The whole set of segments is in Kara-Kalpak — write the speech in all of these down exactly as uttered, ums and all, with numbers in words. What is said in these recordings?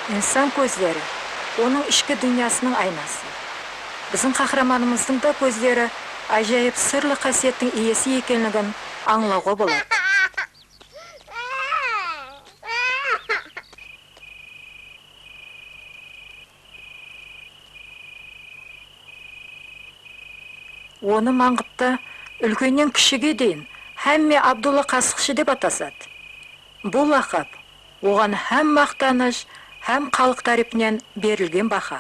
Insan kózleri, onıń ishki dúnyasınıń aynası. Biziń qahramanımızdıń da kózleri ájayıp sırlı qásiyettiń iyesi ekenligin ańlawǵa boladı. Onı Mańǵıtta úlkennen kishige deyin hámme Abdulla qasıqshı dep atasadı. Bul laqap oǵan hám maqtanısh, hám xalıq tárepinen berilgen baha.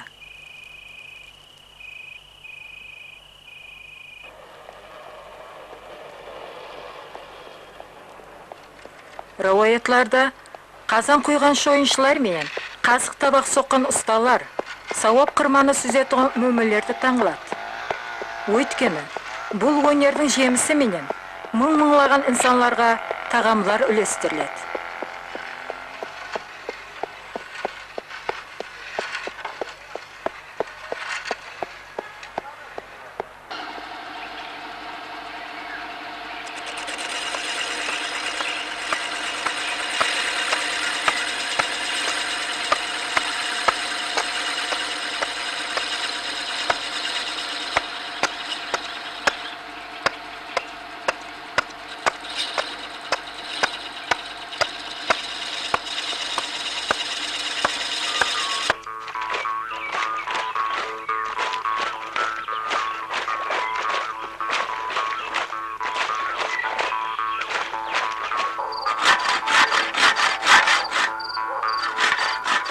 Ráwayatlarda qazan quyǵan shoyınshılar menen qasıq-tabaq soqqan ustalar, sawap qırmanı súzetuǵın móminlerdi tańladı. Óytkeni, bul ónerdiń jemisi menen mıń-mıńlaǵan insanlarǵa taǵamlar úlestiriledi.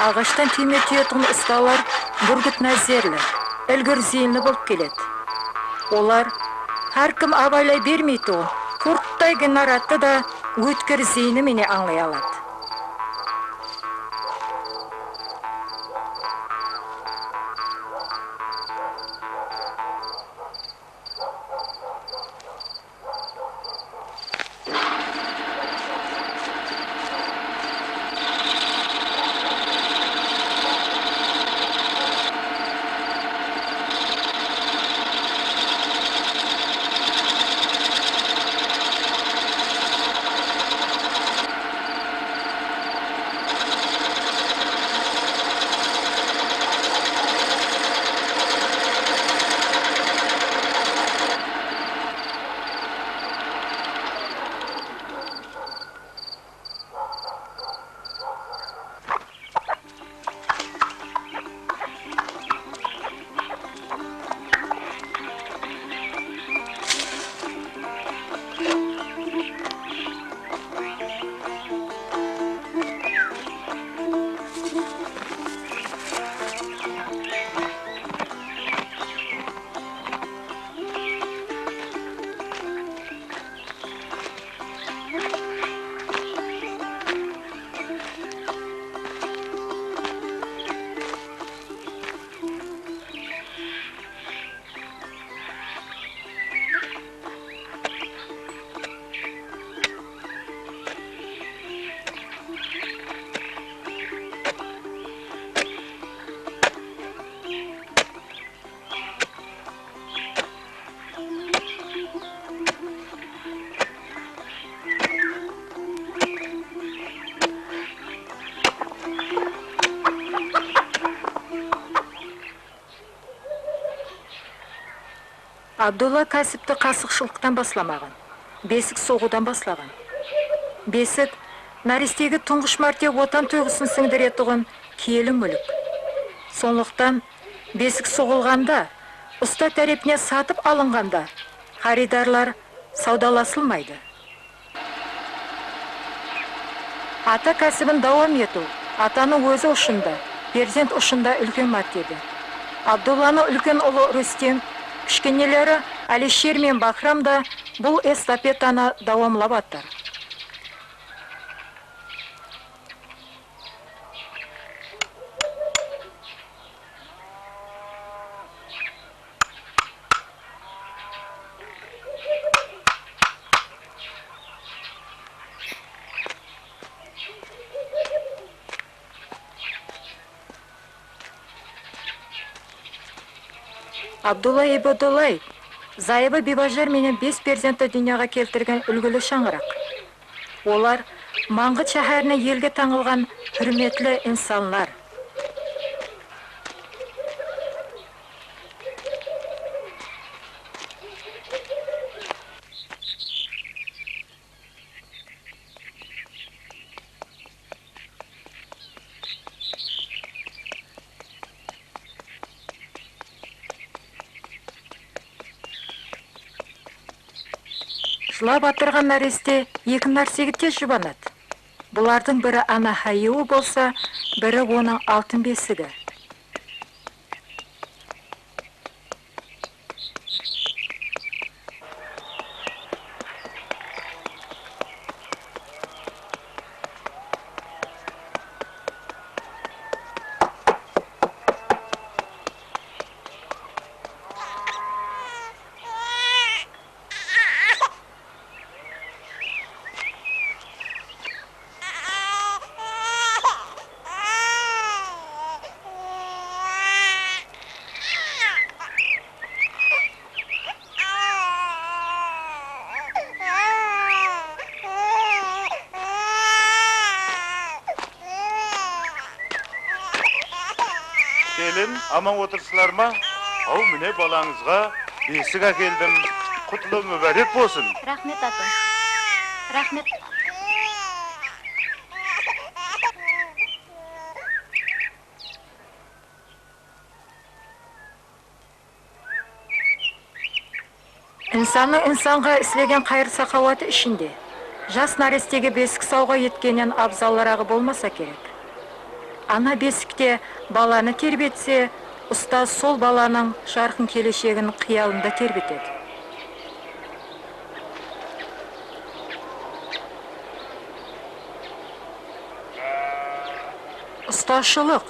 Aǵashtan túyme túyetuǵın ustalar búrgit názerli, ilgir zeyinli bolıp keledi. Olar hár kim abaylay bermeytuǵın kurttay ginaratı da ótkir zeyini menen ańlay aladı. Abdulla kásipti qasıqshılıqtan baslamaǵan, besik soǵıwdan baslaǵan. Besik, nárestege tuńǵısh márte Watan tuyǵısın sińdiretuǵın kiyeli múlik. Sonlıqtan, besik soǵılǵanda, usta tárepinen satıp alınǵanda, qarıydarlar sawdalasılmaydı. Ata kásibin dawam etiw atanıń ózi ushın da, perzent ushın da úlken mártebe. Abdullanıń úlken ulı Rustem, kishkeneleri Alisher men Bahram da bul estafetanı dawamlap atır. Abdulla Ibadullaev zayıbı Biybajar menen bes perzentti dúnyaǵa keltirgen úlgili shańaraq. Olar Mańǵıt sháhárine elge tańılǵan húrmetli insanlar. Lap atırǵan náreste eki nársege tez jubanadı. Bulardıń biri ana háyyiwi bolsa, biri onıń altın besigi. Kelin, aman otırsızlar ma? Haw, mine, balańızǵa besik ákeldim. Qutlı, múbárek bolsın! Raxmet, ata. Raxmet. Insannıń insanǵa islegen qayır-saqawatı ishinde jas nárestege besik sawǵa etkennen abzallıraǵı bolmasa kerek. Ana besikte balanı terbetse, ustaz sol balanıń jarqın keleshegin qıyalında terbetedi. Ustazshılıq,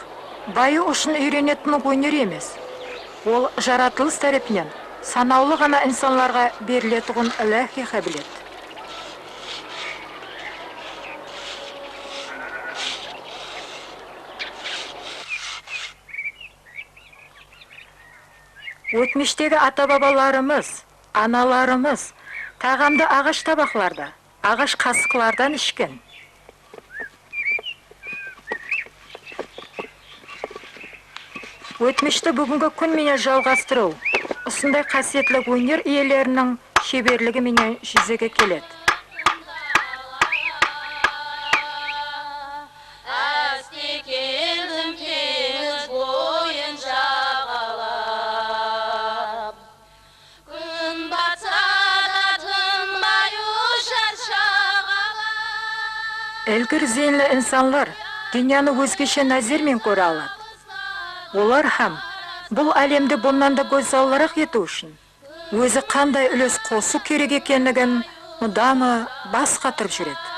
bayı ushın úyrenetin óner emes. Ol jaratılıs tárepinen sanawlı ǵana insanlarǵa beriletuǵın iláhiy qábilet. Ótmishtegi ata-babalarımız, analarımız taǵamdı aǵash tabaqlarda, aǵash qasıqlardan ishken. Ótmishti búgingi kún menen jalǵastırıw usınday qásiyetli óner iyeleriniń sheberligi menen júzege keledi. Áste keldim teńiz boyın jaǵalap. Kún batsa da tınbay ushar shaǵalar. Ilgir zeyinli insanlar dúnyanı ózgeshe názermen kóre aladı. Olar hám bul álemdi bunnan da gózzallıraq etiw ushın ózi qanday úles qosıw kerek ekenligin mudamı bas qatırıp júredi.